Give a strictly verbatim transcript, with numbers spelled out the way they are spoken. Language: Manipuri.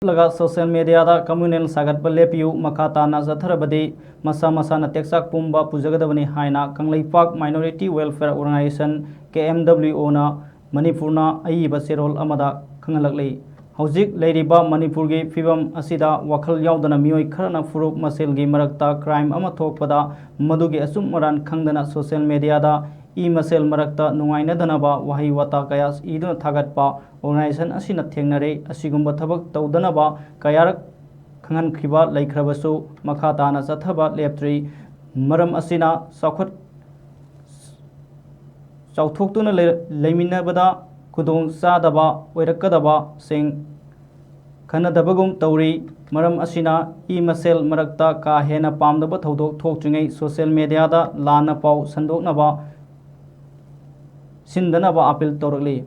ꯂꯒ social media ꯗ communal ꯁꯥꯒꯠꯄ ꯂꯦꯞꯄꯤꯌꯨ, ꯃꯈꯥ ꯇꯥꯅ ꯆꯠꯊꯔꯕꯗꯤ ꯃꯁꯥ ꯃꯁꯥꯅ ꯇꯦꯛꯆꯥꯛ ꯄꯨꯝꯕ ꯄꯨꯖꯒꯗꯕꯅꯤ ꯍꯥꯏꯅ Kangleipak Minority Welfare Organization, K M W O ꯅ ꯃꯅꯤꯄꯨꯔꯅ ꯑꯏꯕ ꯆꯦꯔꯣꯜ ꯑꯃꯗ ꯈꯪꯍꯜꯂꯛꯂꯤ꯫ ꯍꯧꯖꯤꯛ ꯂꯩꯔꯤꯕ ꯃꯅꯤꯄꯨꯔꯒꯤ ꯐꯤꯕꯝ ꯑꯁꯤꯗ ꯋꯥꯈꯜ ꯌꯥꯎꯗꯅ ꯃꯤꯑꯣꯏ ꯈꯔꯅ ꯐꯨꯔꯨꯞ ꯃꯁꯦꯜꯒꯤ ꯃꯔꯛꯇ crime ꯑꯃ ꯊꯣꯛꯄꯗ ꯃꯗꯨꯒꯤ ꯑꯆꯨꯝ ꯑꯔꯥꯟ ꯈꯪꯗꯅ social media ꯗ ꯏ ꯃꯁꯦꯜ ꯃꯔꯛꯇ ꯅꯨꯡꯉꯥꯏꯅꯗꯅꯕ ꯋꯥꯍꯩ ꯋꯥꯇꯥ ꯀꯌꯥ ꯏꯗꯨꯅ ꯊꯥꯒꯠꯄ organization ꯑꯁꯤꯅ ꯊꯦꯡꯅꯔꯦ꯫ ꯑꯁꯤꯒꯨꯝꯕ ꯊꯕꯛ ꯇꯧꯗꯅꯕ ꯀꯌꯥꯔꯛ ꯈꯪꯍꯟꯈꯤꯕ ꯂꯩꯈ꯭ꯔꯕꯁꯨ ꯃꯈꯥ ꯇꯥꯅ ꯆꯠꯊꯕ ꯂꯦꯞꯇ꯭ꯔꯤ꯫ ꯃꯔꯝ ꯑꯁꯤꯅ ꯆꯥꯎꯈꯠ-, ꯆꯥꯎꯊꯣꯛꯇꯨꯅ ꯂꯩ-, ꯂꯩꯃꯤꯟꯅꯕꯗ ꯈꯨꯗꯣꯡ ꯆꯥꯗꯕ ꯑꯣꯏꯔꯛꯀꯗꯕꯁꯤꯡ ꯈꯟꯅꯗꯕꯒꯨꯝ ꯇꯧꯔꯤ꯫ ꯃꯔꯝ ꯑꯁꯤꯅ ꯏ ꯃꯁꯦꯜ ꯃꯔꯛꯇ ꯀꯥ ꯍꯦꯟꯅ ꯄꯥꯝꯗꯕ ꯊꯧꯗꯣꯛ ꯊꯣꯛꯇ꯭ꯔꯤꯉꯩ social media ꯗ ꯂꯥꯟꯅ ꯄꯥꯎ ꯁꯟꯗꯣꯛꯅꯕ, ꯁꯤꯟꯗꯅꯕ appeal ꯇꯧꯔꯛꯂꯤ꯫